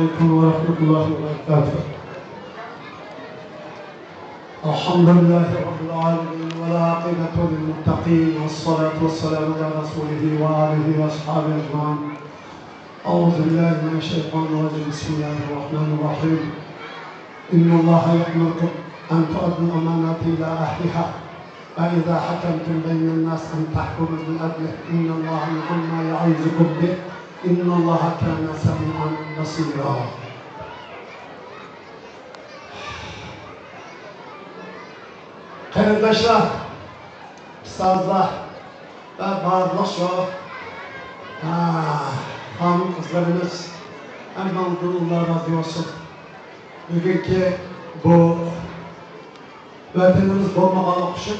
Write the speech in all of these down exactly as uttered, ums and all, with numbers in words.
عليكم ورحمة الله وبركاته. الحمد لله رب العالمين، والعاقبة للمتقين، والصلاة والسلام على رسوله وآله وأصحابه أجمعين. أعوذ بالله من الشيطان الرجيم. بسم الله الرحمن الرحيم. إن الله يأمركم أن تؤدوا الأمانات إلى أهلها، وإذا حكمتم بين الناس أن تحكموا بالعدل، إن الله نعم ما يعظكم به، إن الله كان سميعا بصيرا. قېرىنداشلار، ئۇستازلار ۋە بارلىق شۇ، ھە، خانىم قىزلىرىمىز، ھەممىڭىزدىن ئاللا رازى بولسۇن. بۈگۈنكى بۇ ۋەتىنىمىز بولمىغانلىقى ئۈچۈن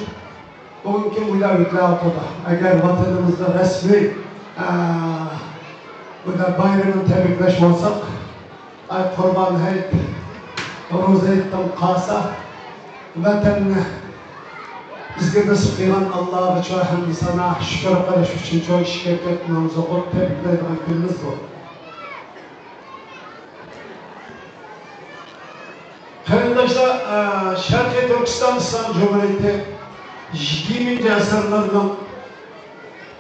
بۈگۈنكى مۇنداق ئۆتۈۋاتىدۇ. ئەگەر ۋەتىنىمىزدە رەسمىي، ئە، بۇنداق بايرىمىنى تەبرىكلەش بولساق، ئاي قۇربان ھېيت، روزا ھېيتتىن قالسا، ۋەتەننى بىزگە نېسىپ قىلغان ئاللاغىچۇ ھەمدۇ سانا، شۈكۈر قىلىش ئۈچۈنچۇ ئىشكەرتىپ نامزۇقۇپ تەبرىكلەيدىغان كۈنىمىز بۇ. قېرىنداشلار، ئە، شەرقىي تۈركىستان ئىسلام جۇمھۇرىيىتى يىگىرمىنچى ئەسىرلەرنىڭ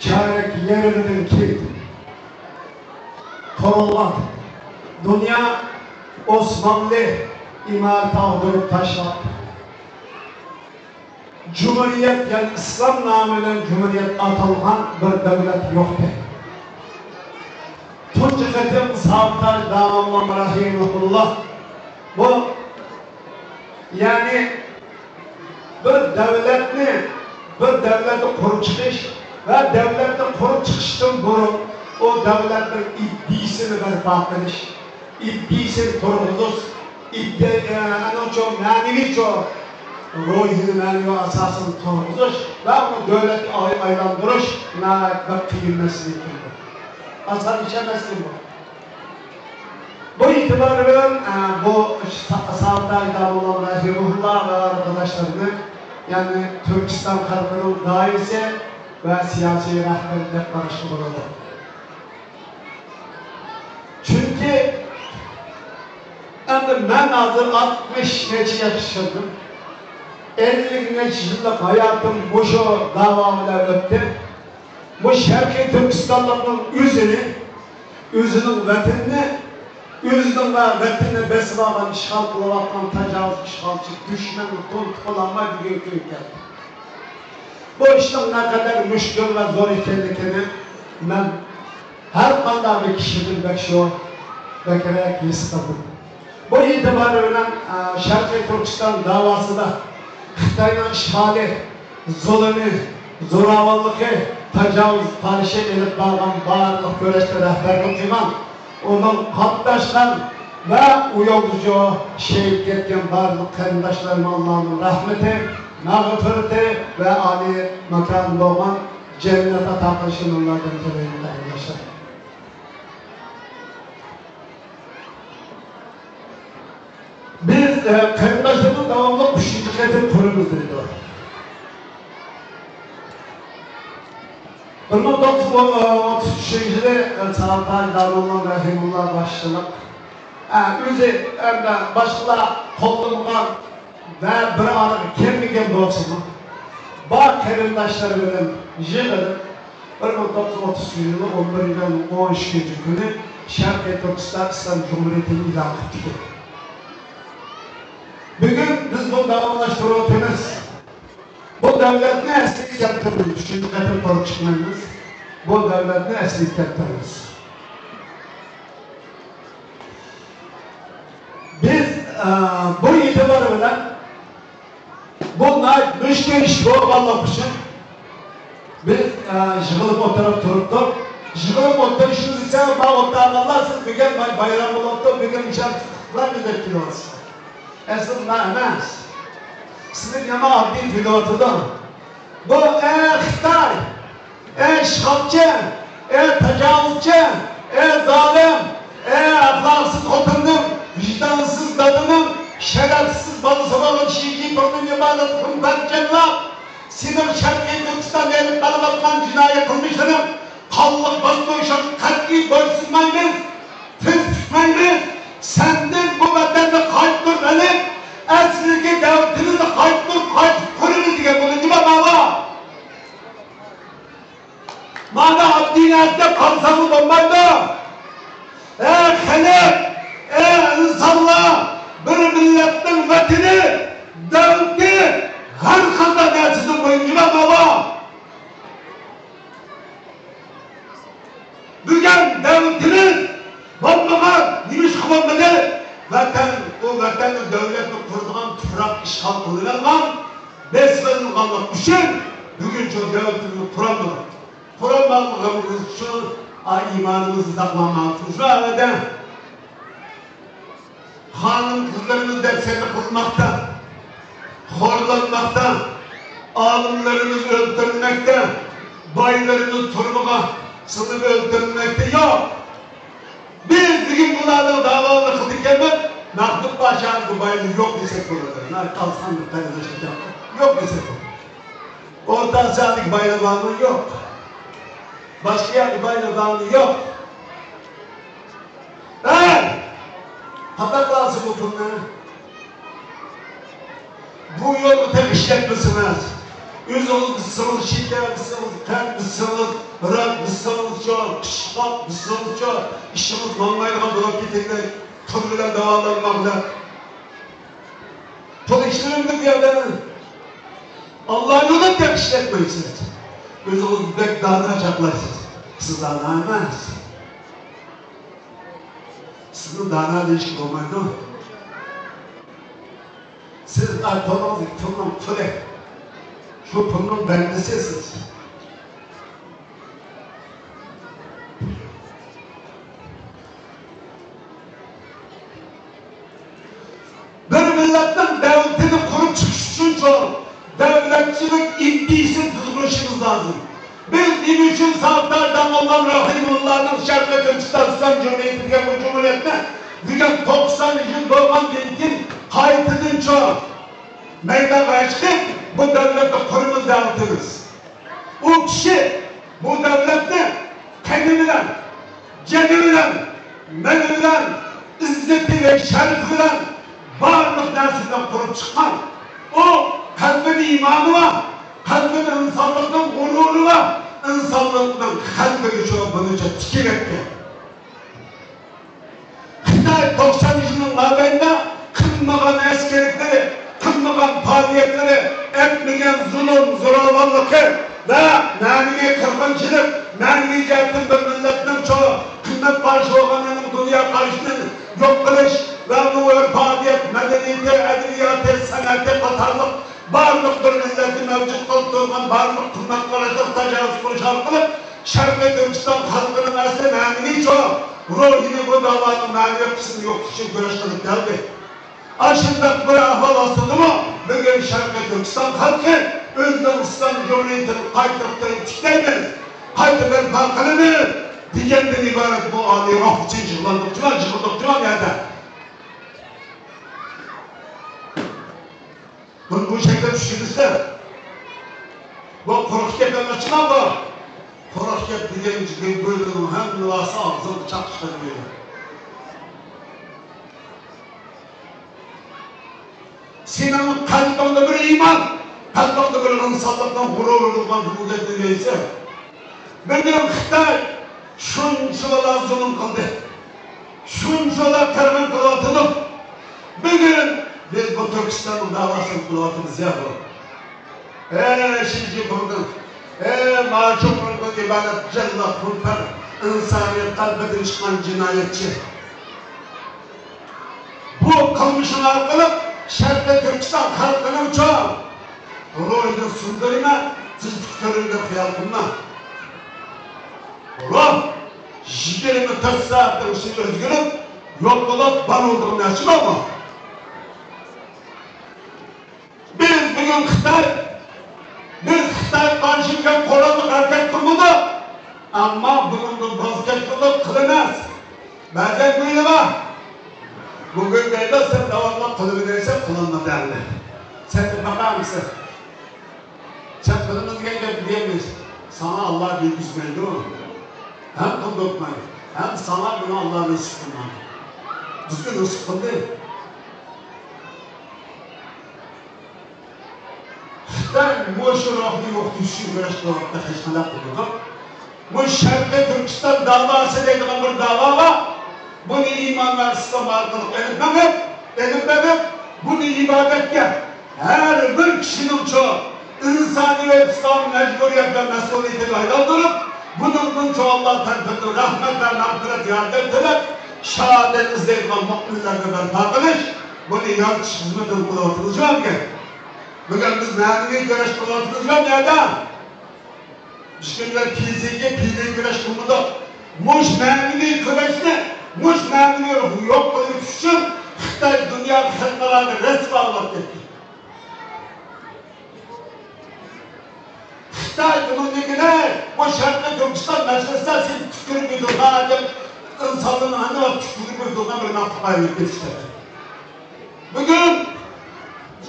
چارەك يېرىمىدىن كېيىن قۇرۇلغان دۇنيا ئوسمانلى ئىمارىتى ئاغدۇرۇپ تاشلاپ، جۇمھۇرىيەت، يەنى ئىسلام نامى بىلەن جۇمھۇرىيەت ئاتالغان بىر دۆلەت يوقتى. تۇنجى قېتىم سابىتاج داموللام رەھىمەھۇللا بۇ، يەنى بىر دۆلەتنى، بىر دۆلەتنى قۇرۇپ چىقىش ۋە دۆلەتنى قۇرۇپ چىقىشتىن بۇرۇن ئۇ دۆلەتنىڭ ئىدىيىسىنى بەرپا قىلىش، ئىدىيىسىنى تۇرغۇزۇش، ئىدىيە، ئەنىڭچۇ مەنىۋىچۇ روھىنى، مەنىۋى ئاساسىنى تۇرغۇزۇش ۋە ئۇنى دۆلەتكە ئاي-، ئايلاندۇرۇش ناھايىتى بىر قىيىن مەسىلە ئىكەن. ئاسان ئىش ئەمەس بۇ. بۇ ئېتىبار بىلەن، ئە، بۇ سا-، سابىتاج داموللام رەھىمەھۇللا ۋە ئالاقىداشلىرىنى، يەنى تۈركىستان خەلقىنىڭ داھىيسى ۋە سىياسىي رەھبىرى دەپ قاراشقا بولىدۇ. چۈنكى ئەمدى مەن ھازىر ئاتمىش نەچچە ياشقا كىردىم. ئەللىك نەچچە يىللىق ھاياتىم مۇشۇ داۋا بىلەن ئۆتتى. بۇ شەرقىي تۈركىستانلىقنىڭ ئۆزىنى، ئۆزىنىڭ ۋەتىنىنى، ئۆزىنىڭ ۋە ۋەتىنىنى بېسىۋالغان، ئىشغال قىلىۋاتقان تاجاۋۇز ئىشغالچى دۈشمەننى تونۇتۇپ بولالماي بۈگۈنكى كۈنگە كەلدى. بۇ ئىشنىڭ نەقەدەر مۈشكۈل ۋە زور ئىكەنلىكىنى مەن ھەر قانداق بىر كىشىدىن بەك شۇ، بەكرەك ھېس قىلدىم. بۇ ئېتىبار بىلەن، ئە، شەرقىي تۈركىستان داۋاسىدا خىتاينىڭ ئىشغالى، زۇلۇمى، زوراۋانلىقى، تاجاۋۇز قارشى ئېلىپ بارغان بارلىق كۈرەشتە رەھبەرلىك قىلغان، ئۇنىڭ قاتناشقان ۋە ئۇ يولدا شۇ شېھىت كەتكەن بارلىق قېرىنداشلىرىمغا ئاللانىڭ رەھمىتى، مەغپىرىتى ۋە ئالىي ماكانى بولغان جەننەت ئاتا قىلىشىنى ئاللادىن تىلەيمەن، قېرىنداشلار. بىز، ئە، قېرىنداشلىرىمىز داۋاملىق ئۈچىنچى قېتىم قۇرىمىز دەيدۇ. بىر مىڭ توققۇز يۈز ئوتتۇز ئۈچىنچى يىلى، ئە، سابىتاج داموللام رەھىمۇللا باشچىلىق، ئە، ئۆزى، ئە، باشقىلار قوللىمىغان ۋە بىر ئارىغا كەلمىگەن بولسىمۇ، بار قېرىنداشلىرى بىلەن يىغىلىپ، بىر مىڭ توققۇز يۈز ئوتتۇز يىلى ئون بىرىنچى ئاينىڭ ئون ئۈچىنچى كۈنى شەرقىي تۈركىستان ئىسلام جۇمھۇرىيىتىنى ئېلان قىپتىكەن. بۈگۈن بىز بۇنى داۋاملاشتۇرۇۋاتىمىز. بۇ دۆلەتنى ئەسلىگە كەلتۈرىمىز. ئۈچىنچى قېتىم قۇرۇپ چىقمايمىز. بۇ دۆلەتنى ئەسلىگە كەلتۈرىمىز. بىز، ئە، بۇ ئېتىبار بىلەن بۇ ناھايىتى مۈشكۈل ئىش بولغانلىقى ئۈچۈن بىز، ئە، يىغىلىپ ئولتۇرۇپ تۇرۇپتۇق. يىغىلىپ ئولتۇرۇشىمىز ئىچىدە مانا ئولتۇرغانلار، سىز بۈگۈن باي-، بايرام بولۇپتۇ، بۈگۈن مۇشۇ ئىستىقلال دەپ كېلىۋاتىسىز. ئەسلى ئۇنداق ئەمەس. سىزگە نېمە ئاددىي تۇيۇلۇۋاتىدۇ؟ بۇ، ئەي خىتاي! ئەي ئىشغالچى! ئەي تاجاۋۇزچى! ئەي زالىم! ئەي ئەخلاقسىز خوتۇننىڭ، ۋىجدانسىز دادىنىڭ، شەرەپسىز بالىسى بولغان شى جىنپىڭدىن ئىبارەت خۇنپەرچانلار! سېنىڭ شەرقىي تۈركىستاندا ئېلىپ بېرىۋاتقان جىنايى قىلمىشلىرىڭ قانلىق باستۇرۇشۇڭغا قەتئىي بويسۇنمايمىز، تىز پۈكمەيمىز. ئەي ئىنسانلار، بىر مىللەتنىڭ ۋەتىنى، دۆلىتى ھەر قانداق نەرسىدىن مۇھىم، جۇمۇ بابا. بۈگۈن دۆلىتىمىز بولمىغان، نېمىشقا بولمىدى؟ ۋەتەن، بۇ ۋەتەننى، دۆلەتنى قۇرىدىغان تۇپراق ئىشغال قىلىنغان، بېسىۋېلىنغانلىقى ئۈچۈن بۈگۈن شۇ دۆلىتىمىزنى قۇرالمىدۇق. قۇرالمىغانلىقىمىز ئۈچۈن ئا، ئىمانىمىزنى ساقلىيالمايمىز شۇ ھالەتتە. خانىم-قىزلىرىمىز دەپسەندە قىلىنماقتا، خورلانماقتا، ئالىملىرىمىز ئۆلتۈرۈلمەكتە، بايلىرىمىز تۈرمىگە سېلىنىپ ئۆلتۈرۈلمەكتە. ياق! بىز بۈگۈن بۇلارنىڭ داۋالىرىنى قىلىدىكەنمىز، مەخمۇت پاشانىڭ بايلىقى يوق دېسەك بولىدۇ. قازاقىستاندا بايلىقى يوق دېسەك بولىدۇ. ئورتا ئاسىيادىكى بايلىقى بارمۇ؟ يوق. باشقا يەردە بايلىقى بارمۇ؟ يوق. ھەي! قانداق قىلارسىز بۇ پۇلنى؟ بۇ يولغا تېخى ئىشلەتمىسىڭىز، ئۆزىڭىز بىتسىڭىز، شېكەر بىتسىڭىز، قەنت بىتسىڭىز، راك بىتسىڭىزچۇ، قىچىشقاق بىتسىڭىزچۇ، ئىشىڭىز ماڭمايدىغان بولۇپ كېتىدىكەن، پۇل بىلەن داۋالانماڭلار. پۇل ئىشلىۋېرىڭلار بۇ يەردە. ئاللا يولىدا تېخى ئىشلەتمەيسىز. ئۆزىڭىزنى بەك دانا چاغلايسىز. سىز دانا ئەمەس. سىزنى دانا دېيىشكە بولمايدۇ. سىز، ئا، قولىڭىزدىكى پۇلنىڭ قۇلى. شۇ پۇلنىڭ بەندىسى سىز. بىر مىللەتنىڭ دۆلىتىنى قۇرۇپ چىقىش ئۈچۈن چوڭ دۆلەتچىلىك ئىدىيىسىنى تۇغدۇرۇشىمىز لازىم. بىز نېمە ئۈچۈن ساۋۇتدار داموللام رەھىمۇللانىڭ شەرقىي تۈركىستان ئىسلام جۇمھۇرىيىتى دېگەن بۇ جۇمھۇرىيەتنى بۈگۈن توقسان يىل بولغاندىن كېيىن قايتىدىنچۇ مەيدانغا چىقىپ، بۇ دۆلەتنى قۇرىمىز دەۋاتىمىز؟ ئۇ كىشى بۇ دۆلەتنى قېنى بىلەن، جېنى بىلەن، مېلى بىلەن، ئىززىتى ۋە شەرىپى بىلەن، بارلىق نەرسە بىلەن قۇرۇپ چىققان. ئۇ قەلبىدە ئىمانى بار، قەلبىدە ئىنسانلىقنىڭ غۇرۇرى بار، ئىنسانلىقنىڭ قەلبىگە شۇ بۇنىچە تىكىلىپتۇ. خىتاي توقسان يىلنىڭ مابەينىدە قىلمىغان ئەسكەرلىكلىرى، قىلمىغان پائالىيەتلىرى، ئەتمىگەن زۇلۇم، زوراۋانلىقى ۋە مەنىۋى قىرغىنچىلىق، مەنىۋى جەھەتتىن بىر مىللەتنىڭ چوڭ قىممەت باشلىقىنىڭ دۇنيا قارىشىنى يوق قىلىش ۋە ئۇنىڭ ئۆرپ-ئادەت، مەدەنىيىتى، ئەدەبىياتى، سەنئىتى قاتارلىق بارلىق بىر مىللەتنى مەۋجۇت قىلىپ تۇرغان بارلىق قىممەت قاراشلارغا تاجاۋۇز قىلىش ئارقىلىق، شەرقىي تۈركىستان خەلقىنىڭ ئەسلى مەنىۋى چوڭ روھىنى بۇ داۋانىڭ مەنىۋى قىسمىنى يوقىتىش ئۈچۈن كۈرەش قىلىپ كەلدى. ئاشۇنداق بىر ئەھۋال ئاستىدىمۇ بۈگۈن شەرقىي تۈركىستان خەلقى ئۆزىنىڭ ئىسلام جۇمھۇرىيىتىنى قايتۇرۇپ تىرىك تىكلەيمىز، قايتا بەرپا قىلىمىز دېگەندىن ئىبارەت بۇ ئالىي روھ ئۈچۈن يىغلاندۇق جۇما، يىغىلدۇق جۇما بۇ يەردە. بۇنى بۇ شەكىلدە چۈشىنىسىلەر. بۇ قۇرۇق گەپ ئەمەس جۇما بۇ. قۇرۇق گەپ دېگەن گۆرنىڭ ھەممىسى ئاغزىغا چاقچاق دەيدۇ. سېنىڭ قەلبىڭدە بىر ئىمان، قەلبىڭدە بىر ئىنسانلىقنىڭ غۇرۇرى بولغان بۇ گەپنى دەيسەن. بۈگۈن خىتاي شۇنچىۋالا زۇلۇم قىلدى، شۇنچىۋالا قىرغىن قىلىۋاتىدۇ. بۈگۈن بىز بۇ تۈركىستاننىڭ داۋاسىنى قىلىۋاتىمىز يا بۇ. ئەي شى جىنپىڭدىن، ئەي ماۋ جۇڭپىڭدىن ئىبارەت جەللات، خۇنپەر، ئىنسانىيەت قەلبىدىن چىققان جىنايەتچى. بۇ قىلمىشىڭ ئارقىلىق شەرقىي تۈركىستان خەلقىنىڭ چوڭ روھىنى سۇندۇرىمەن، تىز پۈكتۈرۈم دەپ خىيال قىلما. روھ يىگىرمە تۆت سائەتنىڭ ئىچىدە ئۆزگىرىپ، يوق بولۇپ، بار بولىدىغان نەرسە بارمۇ؟ بىز بۈگۈن خىتاي، بىز خىتايغا قارشى بىر قوراللىق ھەرىكەت قىلمىدۇق. ئەمما بۇنىڭدىن ۋاز كەچمىدۇق، قىلىمىز. بەزەن دېيىلىدۇ، بۈگۈن دەيدۇ، سەن داۋاملىق قىلىمەن دەيسەن، قىلالمىدىڭ ئەمدى. سەن باقامسەن؟ سەن قىلىمەن دېگەن گەپنى دېيەلمەيسەن. ساڭا ئاللا بىرگۈزمەيدۇ. ھەم قىلدۇرتمايدۇ. ھەم ساڭا بۇنى ئاللا نېسىپ قىلمايدۇ. بىزگە نېسىپ قىلدى. خىتاي مۇشۇ روھنى يوقىتىش ئۈچۈن كۈرەش قىلىۋاتقان، ھېچقانداق قىلمىدۇق. مۇشۇ شەرقىي تۈركىستان داۋاسى دەيدىغان بىر داۋا بار. بۇنى ئىمان ۋە ئىسلام ئارقىلىق ئېلىپ مېڭىپ، ئېلىپ مېڭىپ، بۇنى ئىبادەتكە ھەر بىر كىشىنىڭچۇ ئىنسانىي ۋە ئىسلامىي مەجبۇرىيەت ۋە مەسئۇلىيىتىگە ئايلاندۇرۇپ، بۇنىڭدىنچۇ ئاللا تەرىپىدىن رەھمەت ۋە مەغپىرەت، ياردەم تىلەپ، شاھادەت ئىزدەيدىغان مۆمىنلەرنى بەرپا قىلىش، بۇنى يارىتىش خىزمىتىنى قىلىۋاتىمىز جۇ ئەمگەك. بۈگۈن بىز مەنىۋى كۈرەش قىلىۋاتىمىز جۇ بۇ يەردە. ھېچكىمگە پىزىكىي، پىزىكىي كۈرەش قىلمىدۇق. مۇش مەنىۋى كۈرەشنى، مۇش مەنىۋى روھنى يوق قىلىش ئۈچۈن خىتاي دۇنيا خەلقئاراغا رەسۋا بولۇپ كەتتى. خىتاي بۇنىڭدىكىلەر بۇ شەرقىي تۈركىستان مەسىلىسىدە سېنى كۈتكۈزۈپ يۈرىدىغان ئادەم، ئىنسانلارنىڭ ھەممە ۋاقىت كۈتكۈزۈپ يۈرىدىغان بىر مەخلۇققا ئايلىنىپ كېتىشتى. بۈگۈن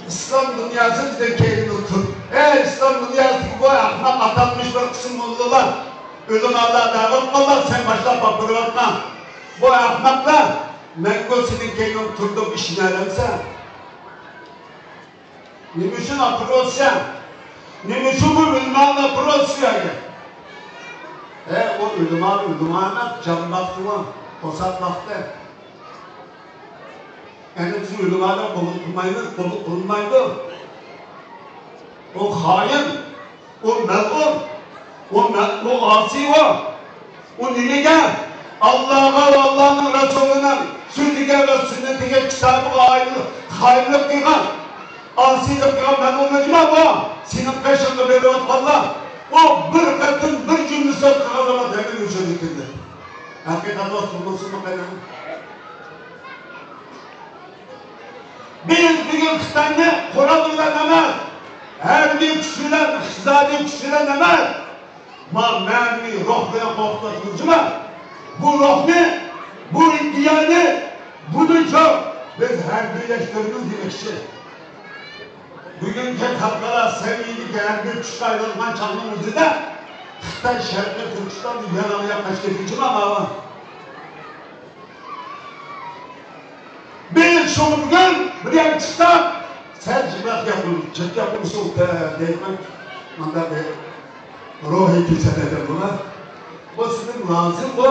ئىسلام دۇنياسى بىزدىن كەينىدە تۇر. ئەي ئىسلام دۇنياسىدىكى بۇ ئەخمەق ئاتالمىش بىر قىسىم موللىلار، ئۆلىمالار، دەۋاتقانلار، سەن باشلاپ ئاپىرىۋاتقان بۇ ئەخمەقلار مەڭگۈ سېنىڭ كەينىڭدە تۇردۇم ئىشىنەلەمسەن؟ نېمە ئۈچۈن ئاپىرىۋاتىسەن؟ نېمە ئۈچۈن بۇ ئۆلىمالارنى ئاپىرىۋاتىسەن بۇ يەرگە؟ ھە، ئۇ ئۆلىما، ئۆلىما ئەمەس، جان باقتىمۇ، توساپ باقتى. ئەنە بىز ئۆلىمالار قوبۇل قىلمايمىز، قوبۇل قىلمايدۇ. ئۇ خائىن، ئۇ مەلئۇن، ئۇ مە-، ئۇ ئاسىي ئۇ. ئۇ نېمىگە؟ ئاللاغا ۋە ئاللانىڭ رەسۇلىنىڭ سۆزىگە ۋە سۈننىتىگە، كىتابىغا ئايرىل-، خائىنلىق قىلغان، ئاسىيلىق قىلغان مەلئۇن نېمە بۇ؟ سېنىڭ قېشىڭدا بېرىۋاتقانلار، ئۇ بىر قېتىم بىر جۈملە سۆز قىلغان زامان دەمدىن ئۆچۈرۈلگەندە. ھەقىقەت راست بولمىسۇنمۇ قېنى؟ بىز بۈگۈن خىتاينى قورال بىلەن ئەمەس، ھەربىي كۈچ بىلەن، ئىقتىسادىي كۈچ بىلەن ئەمەس، ما-، مەنىۋى روھ بىلەن قورقۇتۇۋاتىمىز جۇما. بۇ روھنى، بۇ ئىدىيەنى، بۇنى چوق بىز ھەربىيلەشتۈرىمىز دېمەكچى. بۈگۈنكى خەلقئارا سەۋىيەدىكى ھەربىي كۈچكە ئايلانغان چاغنىڭ ئۆزىدە خىتاي شەرقىي تۈركىستاندا يەنە ئاياغ قاچىدىكى جۇما ماۋۇ. بىز شۇڭا بۈگۈن بىر يەرگە چىقساق، سەل جىق گەپ قىل-، جىق گەپ قىلمىسۇن دەيمەن. مانداق بىر روھىي كېسەل ئادەم بۇلار. بۇ سىزدىن لازىم بۇ.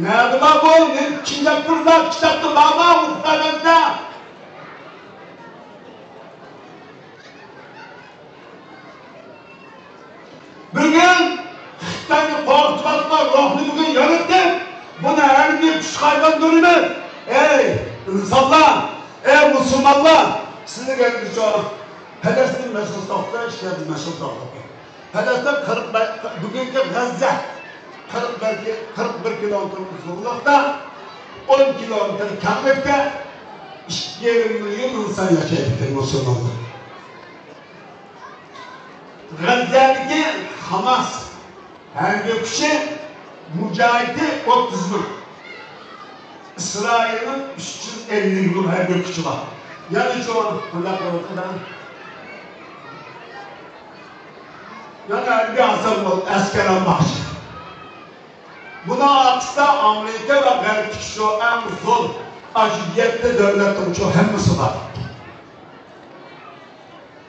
نەدە بار بۇ؟ نېمە ئۈچۈن گەپ قىلىدۇ؟ كىتابتا بارمۇ؟ مۇختەرەمدە. بۈگۈن خىتاينى قورقۇتۇۋاتقان روھنى بۈگۈن يارىتىپ، بۇنى ھەربىي كۈچكە ئايلاندۇرىمىز. ئەي ئىنسانلار، ئەي مۇسۇلمانلار، سىزگە ئېيتىمىز شۇ، پەلەستىن مەسىلىسى توختاش، ئىشلەردىن مەسىلىسى توختاپ. پەلەستىن قىرىق بەش، بۈگۈنكى غەززە قىرىق بىر، قىرىق بىر كىلومېتىر ئۇزۇنلۇقتا، ئون كىلومېتىر كەڭلىكتە ئىككى يېرىم مىليون ئىنسان ياشايدىكەن مۇسۇلمانلار. غەززەدىكى خاماس ھەربىي كۈچى، مۇجاھىدى ئوتتۇز مىڭ. ئىسرائىلنىڭ ئۈچ يۈز ئەللىك مىڭ ھەربىي كۈچى بار. يەنى شۇ قانداق بولۇۋاتىدۇ؟ يەنى ھەربىي ئەسكەر ئالماقچى. بۇنىڭ ئارقىسىدا ئامېرىكا ۋە غەربتىكى شۇ ئەڭ زور ئاشۇ يەتتە دۆلەتنىڭ شۇ ھەممىسى بار.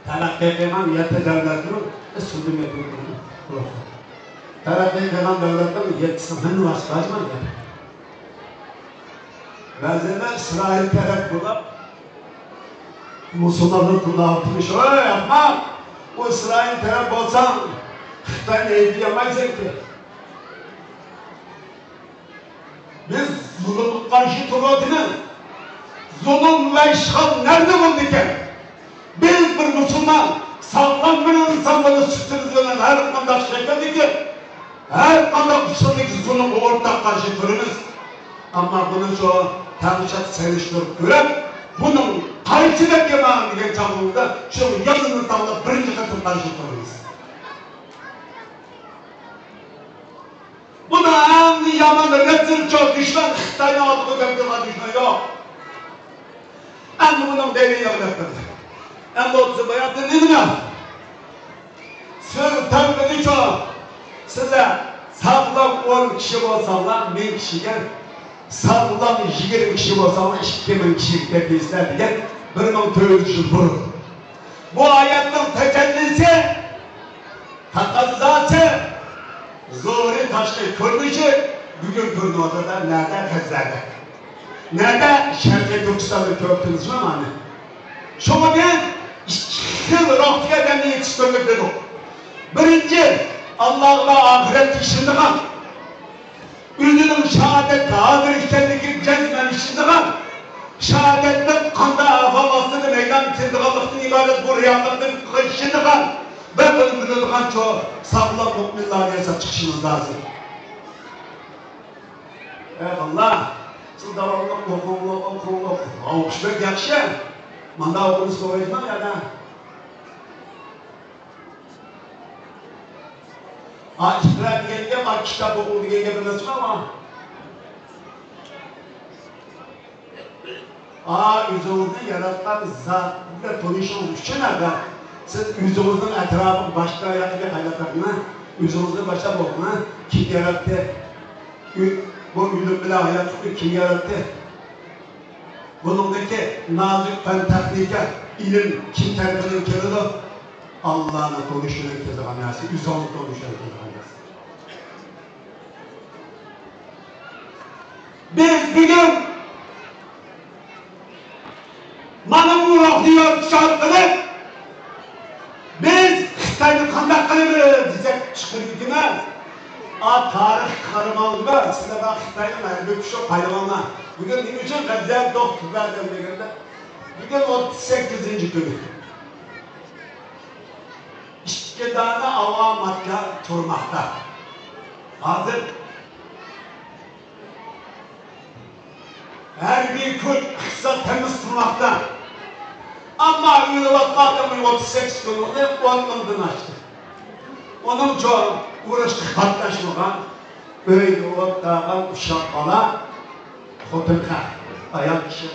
تەرەققىي قىلغان يەتتە دۆلەتنىڭ سۇدى مەدەنىيىتى. تەرەققىي قىلغان دۆلەتنىڭ يەتتىسى ھەممە ۋاسىتە بار. بەزىلەر ئىسرائىل تەرەپ بولۇپ، مۇسۇلمانلار تىللاۋاتمىش، ۋاي ئەخمەق! ئۇ ئىسرائىل تەرەپ بولساڭ، خىتاينى ئەيىبلىيەلمەيسەنكى. بىز زۇلۇمغا قارشى تۇرۇۋاتىمىز. زۇلۇم ۋە ئىشغال نەدە بولىدىكەن؟ بىز بىر مۇسۇلمان، ساغلام بىر ئىنسان بولۇش سۈپىتىمىز بىلەن ھەر قانداق شەكىلدىكى، ھەر قانداق ئۇسۇلدىكى زۇلۇمغا ئورتاق قارشى تۇرىمىز. ئەمما بۇنى شۇ تەڭشەپ سېلىشتۇرۇپ كۆرۈپ، بۇنىڭ قايسى بەتكە ماڭىدۇ دېگەن چاغىمىزدا شۇ يالىنى تاڭلاپ بىرىنچى قېتىم قارشى تۇرىمىز. بۇنىڭ ئەڭ يامان رەزىل چوڭ دۈشمەن خىتاينىڭ ئالدىغا كەلتۈرگەن دۈشمەن يوق. ئەمدى بۇنىڭ دەلىلى يوق دەپ بەردى. ئەمدى ئوتتۇز باياتتىن نېمە؟ سىز تەۋبىنى چوڭ. سىلەر ساغلام ئون كىشى بولساڭلار، مىڭ كىشىگە، ساغلام يىگىرمە كىشى بولساڭلار، ئىككى مىڭ كىشىگە تېپىسىلەر دېگەن بىر مىڭ تۆت يۈز يىل بۇرۇن. بۇ ئايەتنىڭ تەجەللىسى، تەقەززاسى، زوھىرىي تاشقى كۆرۈنۈشى، بۈگۈن كۆرۈنۈۋاتىدۇ، نەدە؟ غەززەدە. نەدە؟ شەرقىي تۈركىستاندا كۆرۈپ تۇرىمىزمۇ مانا؟ شۇڭا بىز ئىككى خىل روھتىكى ئادەمنى يېتىشتۈرمەك دېدۇق. بىرىنچى، ئاللاغا ۋە ئاخىرەتكە ئىشىنىدىغان، ئۆزىنىڭ شاھادەتتە ھازىر ئىكەنلىكىگە جەزمەن ئىشىنىدىغان، شاھادەتنىڭ قانداق ئەھۋال ئاستىدا مەيدانغا كېلىدىغانلىقتىن ئىبارەت بۇ رېئاللىقتىن ئىشىنىدىغان ۋە بۇنى بىلىدىغان چوڭ ساغلام مۆمىنلارنى ياساپ چىقىشىمىز لازىم. ئەي باللا، سىز داۋاملىق ئوقۇڭلۇق، ئوقۇڭلۇق. ئوقۇش بەك ياخشى. مانداق ئوقۇمىسا بولمايدىغان يەنە. ھا، ئىقرا دېگەن گەپ، ھا، كىتاب ئوقۇڭ دېگەن گەپ ئەمەسمۇ ھا؟ ھا، ئۆزىڭىزنى ياراتقان زات بىلەن تونۇشۇڭ ئۈچۈن، ئەلبەتتە، سىز ئۆزىڭىزنىڭ ئەتراپىغا باشقا ياققا قايلاپ بەرمەڭ. ئۆزىڭىزنى باشلاپ ئوقۇڭ. كىم ياراتتى؟ ئۆ-، بۇ ئۆلۈم بىلەن ھاياتلىقنى كىم ياراتتى؟ بۇنىڭدىكى نازۇك پەن تېخنىكا، ئىلىم كىم تەرىپىدىن كېلىدۇ؟ ئاللانى تونۇش بىلەن كېلىدىغان نەرسە، ئۆزىڭىزنى تونۇش بىلەن كېلىدىغان نەرسە. بىز بۈگۈن مانا بۇ روھنى يارىتىش ئارقىلىق بىز خىتاينى قانداق قىلىمىز دېسەك، چىقىرىۋېتىمىز. ئا، تارىخ قارىماڭلار، سىلەر بار خىتاينىڭ ھەربىي كۈچى قايلىغانلار. بۈگۈن نېمە ئۈچۈن غەززە دوق تۈزۈلدى دېگەندە، بۈگۈن ئوتتۇز سەككىزىنچى كۈنى. ئىككى دانە ئاۋاماتكا تۇرماقتا. ھازىر ھەربىي كۈچ ئىقتىساد تەمىن تۇرماقتا. ئەمما ئۆلۈۋاتقان ئادەمنىڭ ئوتتۇز سەككىز كۈنلۈكى ئون مىڭدىن ئاشتى. ئۇنىڭ چوڭ ئۇرۇشقا قاتناشمىغان، ئۆيدە ئولتۇرغان ئۇششاق بالا، خوتۇن، ئايال كىشى.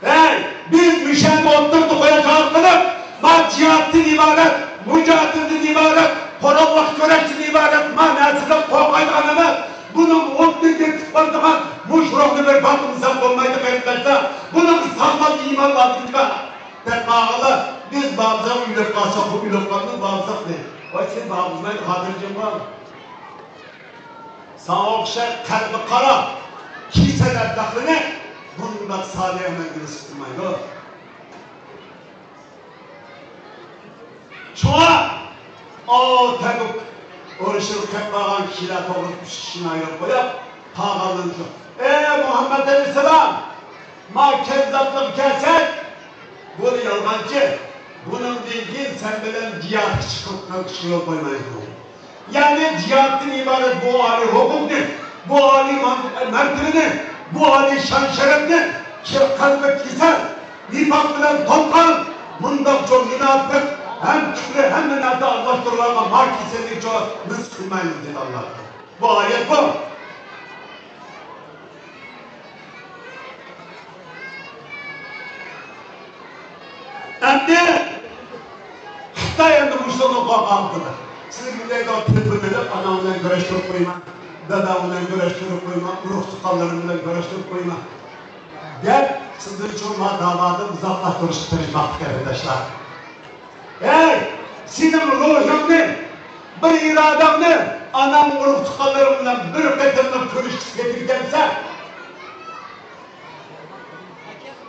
ھەي، بىز مۇشۇنى ئوتتۇرىدا قويۇش ئارقىلىق، ما جىھادتىن ئىبارەت، مۇجاھىدىدىن ئىبارەت، قوراللىق كۈرەشتىن ئىبارەت، ما نەرسىدىن قورقايدىغان ئەمەس. بۇنىڭ ئوتتىن كېتىپ بارىدىغان مۇشۇ روھنى بىر باقمىساق بولمايدۇ، قېرىنداشلار. بۇنىڭ ساغلام ئىمان لازىمكەن. دەپ ماڭغانلار، بىز بارمىساق ئۆلۈپ قالساق، بۇ ئۆلۈپ قالدى، بارمىساق دەيدۇ. ۋاي، سېنى بارغۇزمايدۇ، خاتىرجەم بول. ساڭا ئوخشاش قەلبى قارا، كېسەل ئەبلەخلىرىنى بۇنداق سالىھ ئەمەلگە نېسىپ قىلمايدۇ. شۇڭا ئاۋۇ تەبۈك ئۇرۇشىغا قاتناشقان كىشىلەر توغرىسىدا ئۈچ كىشىنى ئايرىپ قويۇپ، قالغانلىرىنى شۇ، ئەي مۇھەممەد ئەلەيھىسسالام، ما كەززاپلىققا كەلسەك، بۇ يالغانچى، بۇنىڭدىن كېيىن سەن بىلەن جىھادقا چىقىشقا يول قويمايمىز. يەنى جىھادتىن ئىبارەت بۇ ئالىي ھوقۇقنى، بۇ ئالىي مەن-، مەرتىۋىنى، بۇ ئالىي شان-شەرەپنى، قەلبى كېسەل، نىپاق بىلەن تولغان، مۇنداق چوڭ مۇناپىق، ھەم كۈفرى، ھەممە نەرسە ئارىلاشتۇرۇۋالغان ما كېسەلنى چوڭ نېسىپ قىلمايمىز، دېدى ئاللا. بۇ ئايەت بۇ. ئەمدى خىتاي ئەمدى مۇشۇنىڭدىن قورقۇۋاتىدۇ. سىزگە بۇنداق تېلېفون ئېلىپ، ئاناڭ بىلەن كۆرۈشتۈرۈپ قويىمەن، داداڭ بىلەن كۆرۈشتۈرۈپ قويىمەن، ئۇرۇق تۇغقانلىرىڭ بىلەن كۆرۈشتۈرۈپ قويىمەن دەپ، سىزدىن شۇ ما داۋادىن ئۇزاقلاشتۇرۇشقا تىرىشماقتا، قېرىنداشلار. ھەي، سېنىڭ روھىڭنى، بىر ئىرادەڭنى ئاناڭ ئۇرۇق تۇغقانلىرىڭ بىلەن بىر قېتىملىق كۆرۈشكۈسى كېتىپ كەلسە،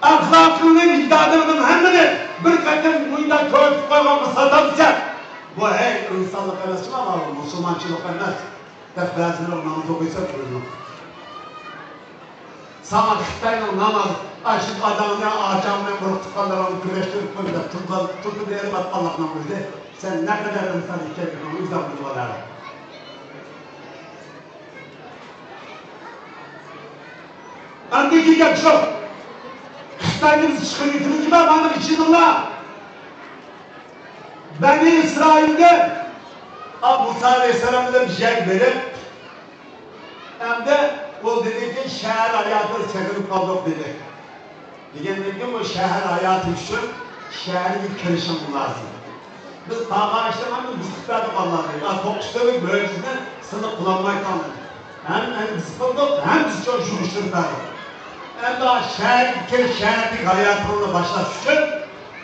ئەخلاقىڭنى، ۋىجدانىڭنىڭ ھەممىنى بىر قېتىم مۇنداق كۆرسىتىپ قويغانغا ساتامسەن؟ بۇ ھەي ئىنسانلىق ئەمەسمۇ، مۇسۇلمانچىلىق ئەمەس دەپ بەزىلەر ناماز ئوقۇيسەن كۆرۈنۈڭ. ساڭا خىتاينىڭ ناماز، ئاشۇ ئاداڭنى، ئاچاڭنى، ئۇرۇق تۇغقانلىرىڭنى كۈرەشتۈرۈپ قوي دەپ تۇرپا، تۇرپا بېرىپ ئاتقانلىقنىڭ ئۆزى سەن نەقەدەر ئىنسان ئىكەنلىكىڭنى ئۆزۈڭ بىلىۋالار. ئەمدىكى گەپ شۇ. خىتاينى بىز چىقىرىۋېتىمىز، مانا ئىچىدىلا. بەنى ئىسرائىلدىن، ئا، مۇسا ئەلەيھىسسالام بىلەن بىر يەرگە بېرىپ، ئەمدى ئۇ دېدىكى، شەھەر ھاياتىدىن چېكىنىپ قالدۇق، دېدى. دېگەندىن كېيىن، بۇ شەھەر ھاياتى ئۈچۈن شەھەرگە كىرىشىڭ لازىم. بىز قالغان ئىشلارنى بىز قىلىپ بەردۇق ئاللاغا. يا توققۇز تۈرلۈك مۆجىزىنى سىنىق قىلالمايتتۇق. ھەم، ھەم بىز قىلدۇق، ھەم بىز شۇ يىغىشتۇرۇپ بەردۇق. ئەمدى شەھەرگە كىرىپ، شەھەردىكى ھاياتىڭنى باشلاش ئۈچۈن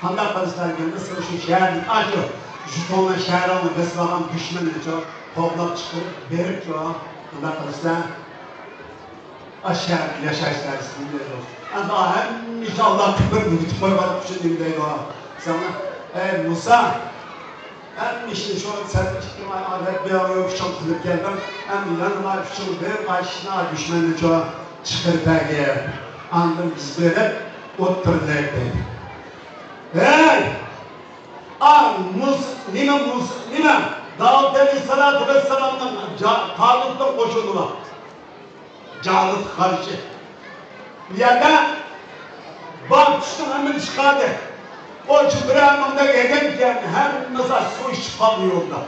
قانداق قىلىسىلەر دېگەندە، سىلەر شۇ شەھەردىن ئاشۇ ژېتوننى، شەھىرىڭنى بېسىپ ئالغان دۈشمەننى قوغلاپ چىقىرىپ بېرىپ، شۇ شۇنداق قىلسا، ئاشۇ يەردە ياشاش دەرسىنى بېرىدۇ. ئەمما ھەممە ئىش ئاللا بىر مۇددەت قويغان ئۈچۈن نېمە دەيدۇ؟ ساڭا، ئەي مۇسا، ھەممە ئىشنى شۇ سەن ئىككى ئاي ئادەت بىر ئاي ئۈچۈن قىلىپ كەلدىڭ. ئەمما يەنە ئۈچۈن بىر ئاي ئىشنى دۈشمەننى چىقىرىپ بەرگىن. ئاندىن بىز بېرىپ ئولتۇرىلى دەيدۇ. ھەي! ئا، مۇس-، نېمە مۇس-، نېمە؟ داۋۇت ئەلەيھىسسالاتۇ ۋەسسالامنىڭ جا-، تالۇتنىڭ قوشۇنى بار. جالۇتقا قارشى. بۇ يەردە بار كۈچنىڭ ھەممىنى چىقاردى. ئۇ بىرەر مىڭدەك ھەيدەپ كەلدى. ھەممىسى سۇ ئىچىپ قالدى يولدا.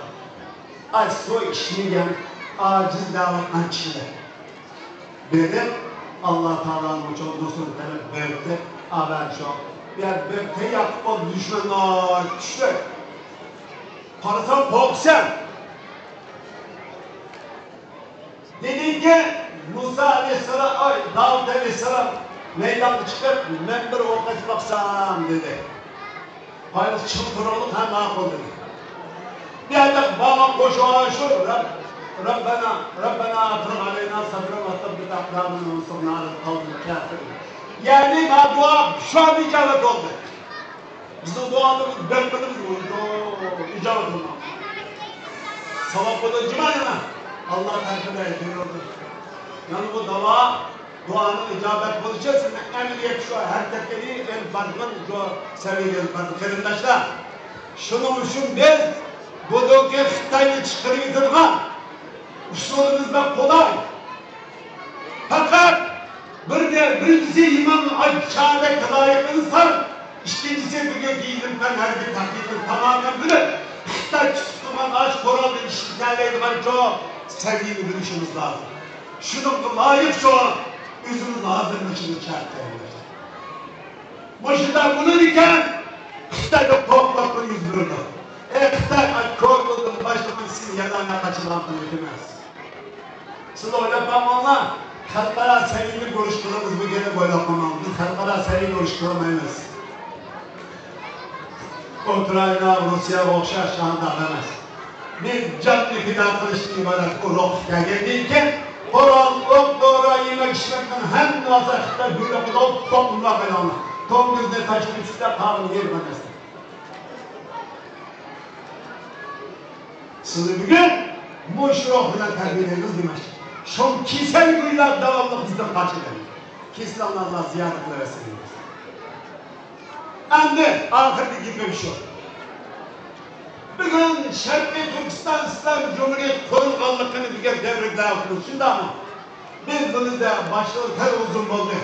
ئاي، سۇ ئىچمىگەن، ئاجىز دەۋاتقان كىشىلەر. بېرىپ، ئاللا تائالانىڭ چوڭ دوستىنى تەلەپ بېرىپ، ئاۋەن شۇ. بۇ يەردە بېرىپ تەييار قىلىپ بولدى، دۈشمەنلەر چۈشتى. قارىسام، قورقىسەن. دېدىكى، مۇسا ئەلەيھىسسالام، ئاي، داۋۇت ئەلەيھىسسالام مەيدانغا چىقىپ، مەن بىر ئوق ئېتىپ باقسام، دېدى. بايلىق چىڭ تۇرۇڭلۇق ھەم ماقۇل دېدى. بۇ يەردە بارغان قوشۇن شۇ، رەب-، رەببەنا، رەببەنا ئەفرىغ ئەلەينا سەبرەن ۋە سەببىت ئەقدامىنا ۋەنسۇرنا ئەلەل قەۋمىل كافىرىن. يەنى ما دۇئا شۇ ئان ئىجابەت بولدى. بىزنىڭ دۇئالىرىمىز بەرىبىر ئىجابەت بولماقتا. ساۋاب بولدى جۇما يەنە. ئاللا تەرىپىدە بۇيرۇلدى. يەنى بۇ دۇئا دۇئانىڭ ئىجابەت بولۇشى سىزنىڭ ئەمەلىيەت شۇ ھەرىكەتكە ئېلىپ بارىدىغان شۇ سەۋىيەگە ئېلىپ بارىدۇ، قېرىنداشلار. شۇنىڭ ئۈچۈن بىز بۇ دۆكى خىتاينى چىقىرىۋېتىدىغان ئۇسۇلىمىز بەك قولاي. پەقەت بىر-، بىرىنچىسى ئىمام ئاچچادەك لايىق ئىنسان، ئىككىنچىسى بۈگۈنكى ئىلىم پەن ھەربىي تەھقىقنى تامامەن بىلىپ، خىتاي تۇتۇپ قىلغان ئاش قورالنى ئىشلىتەلەيدىغان چوڭ سەۋىيەنى بىلىشىمىز لازىم. شۇنىڭغا لايىق شۇ ئۆزىمىزنى ھازىرلىشىمىز شەرت قېرىنداشلار. مۇشۇنداق بولىدىكەن، خىتايدا قورقۇنچلۇق يۈز بېرىدۇ. ئەي خىتاي، ئاي كورلىدىن باشلىغان سىز يالاڭ ياقا چىلان قىلىۋېتىمەن. سىز ئويلاپ باقماڭلار، خەلقئارا سەۋىيەدە ئۇرۇش قىلىمىز بۇ گېپنى ئويلاپ باقماڭ. بىز خەلقئارا سەۋىيەدە ئۇرۇش قىلالمايمىز. ئۇكرائىنا، روسىيەگە ئوخشاش شانداق ئەمەس. بىز جاننى پىدا قىلىشتىن ئىبارەت ئۇرۇق كەلگەندىن كېيىن، قورال، ئوق، دورا، يېمەك، ئىچمەكنىڭ ھەممىسى خىتاي بۇيرۇقىدا توپلىماق ئايلانغان. توڭگۇزنى تاشلىۋېتىشتە قالغان يېرى ئەمەس. سىزنى بۈگۈن مۇشۇ روھ بىلەن تەربىيەلەيمىز دېمەكچى. شۇ كېسەل كۈيلەر داۋاملىق بىزدىن قاچىدۇ. كېسىلىڭلارغا زىيادە قىلىۋەرسىڭىز. ئەمدى ئاخىرقى گېپىم شۇ. بۈگۈن شەرقىي تۈركىستان ئىسلام جۇمھۇرىيىتى قۇرۇلغانلىقىنى بۈگۈن دەۋرىدە ئوقۇدۇق، شۇنداقمۇ؟ بىز بۇنى دە باشلىغىلى خېلى ئۇزۇن بولدى.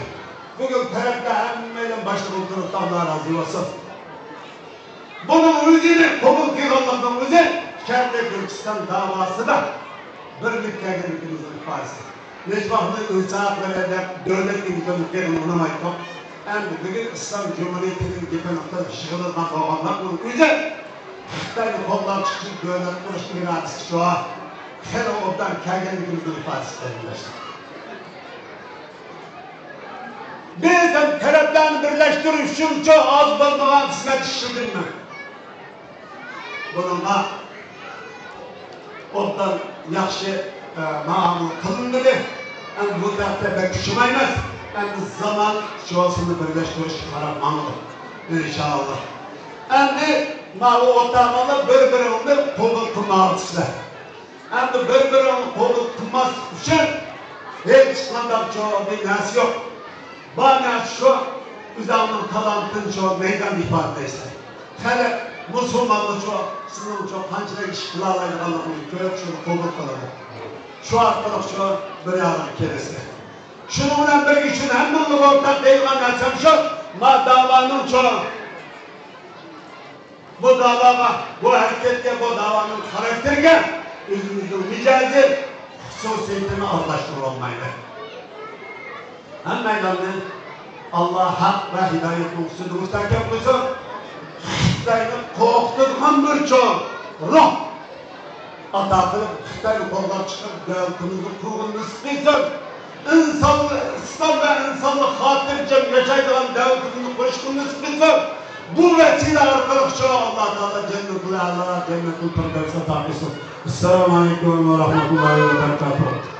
بۈگۈن تەرەپتە ھەممەيلەن باشلىق ئولتۇرۇپتۇ، ئاللا رازى بولسۇن. بۇنىڭ ئۆزىنى قوبۇل قىلغانلىقنىڭ ئۆزى شەرقىي تۈركىستان داۋاسىدا بىرلىك كەلگەنلىكىمىزنىڭ ئىپادىسى. ھېچ ۋاقىتنى ئىنسانىيەت دەپ دۆلەتنىڭ ئىنسانلىقىنى ئۇنىمايتتۇق. ئەمدى بۈگۈن ئىسلام جۇمھۇرىيىتىنىڭ گېپىنى قىلىپ يىغىلغان بولغانلىقنىڭ ئۆزى خىتاينى قوللاپ چىقىش دۆلەت قۇرۇش ئىرادىسى شۇ. خېلى ئوبدان كەلگەنلىكىمىزنىڭ ئىپادىسى، قېرىنداشلار. بىز ھەم تەرەپلەرنى بىرلەشتۈرۈش ئۈچۈن ئاز بولمىغان خىزمەت ئىشلىدىم مەن. بۇنىڭغا ئوبدان ياخشى، ئە، مۇئامىلە قىلىنمىدى. ئەمدى بۇ تەرەپتە بەك كۈچىمەيمىز. ئەمدى زامان شۇسىنى بىرلەشتۈرۈشكە قاراپ ماڭىدۇ، ئىنشائاللا. ئەمدى ماۋۇ ئوتاغانلار بىر-بىرىڭلارنى قوبۇل قىلمايۋاتىسىلەر. ئەمدى بىر-بىرىڭنى قوبۇل قىلماسلىق ئۈچۈن ھېچقانداق شۇ بىر نەرسە يوق. بار نەرسە شۇ، ئۆزۈڭنىڭ تالانتىنى شۇ مەيداندا ئىپادىلەيسەن. خەلق مۇسۇلمانلار شۇ سىزنىڭ شۇ قانچىلىك ئىش قىلالايدىغانلىقىڭىزنى كۆرۈپ شۇنى قوبۇل قىلىدۇ. شۇ ئارقىلىق شۇ بىر يارغا كېلىسىلەر. شۇنىڭ بىلەن بىرگە شۇنى ھەممىڭلارغا ئورتاق دەيدىغان نەرسەم شۇ، ما داۋانىڭ شۇ بۇ داۋاغا، بۇ ھەرىكەتكە، بۇ داۋانىڭ خاراكتېرىگە ئۆزىمىزنىڭ مىجەزى، خۇسۇسىيىتىنى ئارىلاشتۇرۇۋالمايلى. ھەممەيلەننى ئاللا ھەق ۋە ھىدايەتنىڭ ئۈستىدە مۇستەھكەم قىلسۇن. خىتاينى قورقۇتىدىغان بىر چوڭ روھ ئاتا قىلىپ، خىتاينى قوغلاپ چىقىپ، دۆلىتىمىزنى قۇرغىنى نېسىپ قىلسۇن. ئىنسان، ئىسلام ۋە ئىنسانلىق خاتىرجەم ياشايدىغان دۆلىتىمىزنى قۇرۇشقا نېسىپ قىلسۇن. بۇ ۋەسىلە ئارقىلىق شۇ ئاللا تائالا جەننەتۇل ئەلا، جەننەتۇل فىردەۋس ئاتا قىلسۇن. ئەسسالامۇ ئەلەيكۇم ۋە رەھمەتۇللاھى ۋە بەرىكاتۇھۇ.